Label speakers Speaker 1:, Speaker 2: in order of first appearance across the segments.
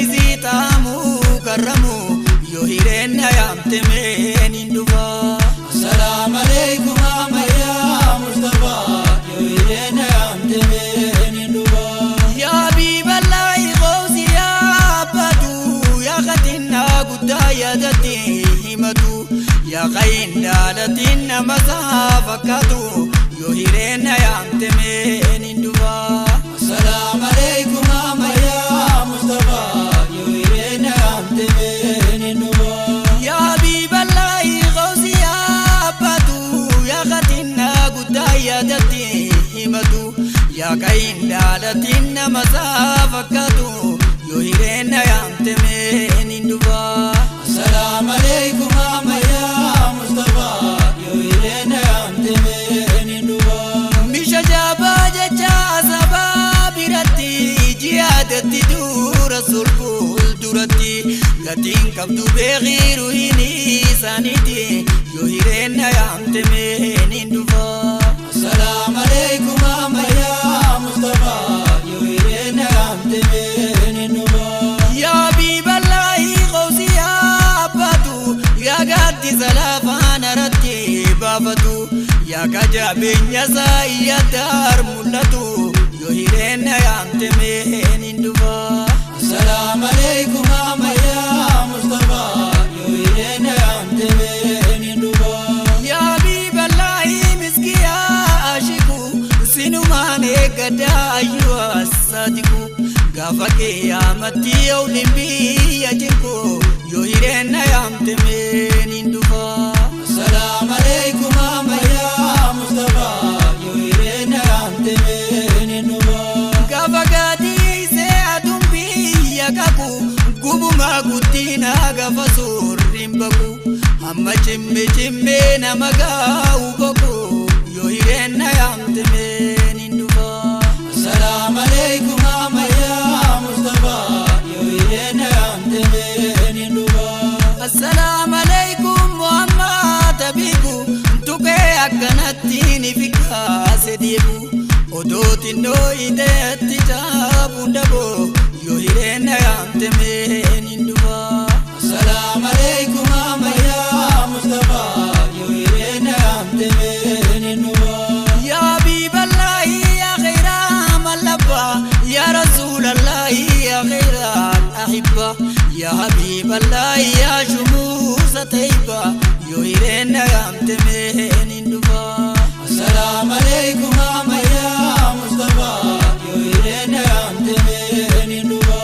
Speaker 1: keessi taamu karramu yoo hireen na yaamte meen hin dhufa.
Speaker 2: Assalamu alaikum ya Mustafa, yoo hireen na yaamte meen hin dhufa.
Speaker 1: Yaa Habiiballaahi qoosi yaabbatu yaa katinnaa guddaa yaadatti himatu yaa qayin daalatiin nama isaa fakkaatu yoo hireen na yaamte meen hin dhufa.
Speaker 2: Assalamu alaikum ya Mustafa, yoo hireen na yaamte meen hin dhufa.
Speaker 1: Yaa Habiiballaahi qoosi yaabbatu yaa katinnaa guddaa yaadatti himatu yaa qayin daalatiin nama isaa fakkaatu yoo hireen na yaamte meen hin dhufa.
Speaker 2: Assalamu alaikum ya Mustafa, yoo hireen na yaamte meen hin dhufa.
Speaker 1: Misha jabaa jecha sabaa biratti jihaadatti dura sulful duratti gatiin qabdu beekiiru hin isaaniiti yoo hireen na yaamte meen hin dhufa.
Speaker 2: Assalamu alaikum ya Mustafa, yoo hireen na yaamte meen hin dhufa.
Speaker 1: Yaa Habiiballaahi qoosi yaabbatu yaa gaaddisa lafaan aratti baafatu yaa kajabeenya isaa iyyataar mul'atu yoo hireen na yaamte meen hin dhufa.
Speaker 2: Assalamu alaikum ya Mustafa, yoo hireen na yaamte meen hin dhufa.
Speaker 1: Yaa Habiiballaahi miskiyaa ashiku sinumaan eeggadaa ayyuu assaatiku gaafa qiyyaamatti ooliin biyya jinku yoo hireen na yaamte meen hin dhufa.
Speaker 2: Assalamu alaikum ya Mustafa, yoo hireen na yaamte meen hin dhufa.
Speaker 1: Gaafa gaadiisee aduun biyya qabu gubumaa guddina gaafa suurriin baqu hamma cimme cimmee nama gaa'u boqu yoo hireen na yaamte meen hin dhufa.
Speaker 2: Assalamu alaikum ya Mustafa, yoo hireen na yaamte meen hin dhufa.
Speaker 1: Assalaamu alaikum Muhammad Habibu tuqee akkanatti ni fikkaase deebu odoo xinnoo ideetti caabuun daboo yoo hireen na yaamte meen hin dhufa.
Speaker 2: Assalamu alaikum ya Mustafa, yoo hireen na yaamte meen hin dhufa.
Speaker 1: Yaa Habiiballaahi yaa khayra mallabba yaa Rasuulallaahi yaa khayra ahibba yaa Habiiballaahi yaa shumuusa tayyiba yoo hireen na yaamte meen hin dhufa.
Speaker 2: Assalamu alaikum ya Mustafa, yoo hireen na yaamte meen hin dhufa.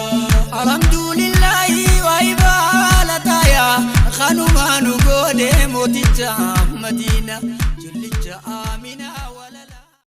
Speaker 1: Alhamdulillahi waa ibaalataaya kanumaa nu goone mooticha Madiina jullicha Aminaa.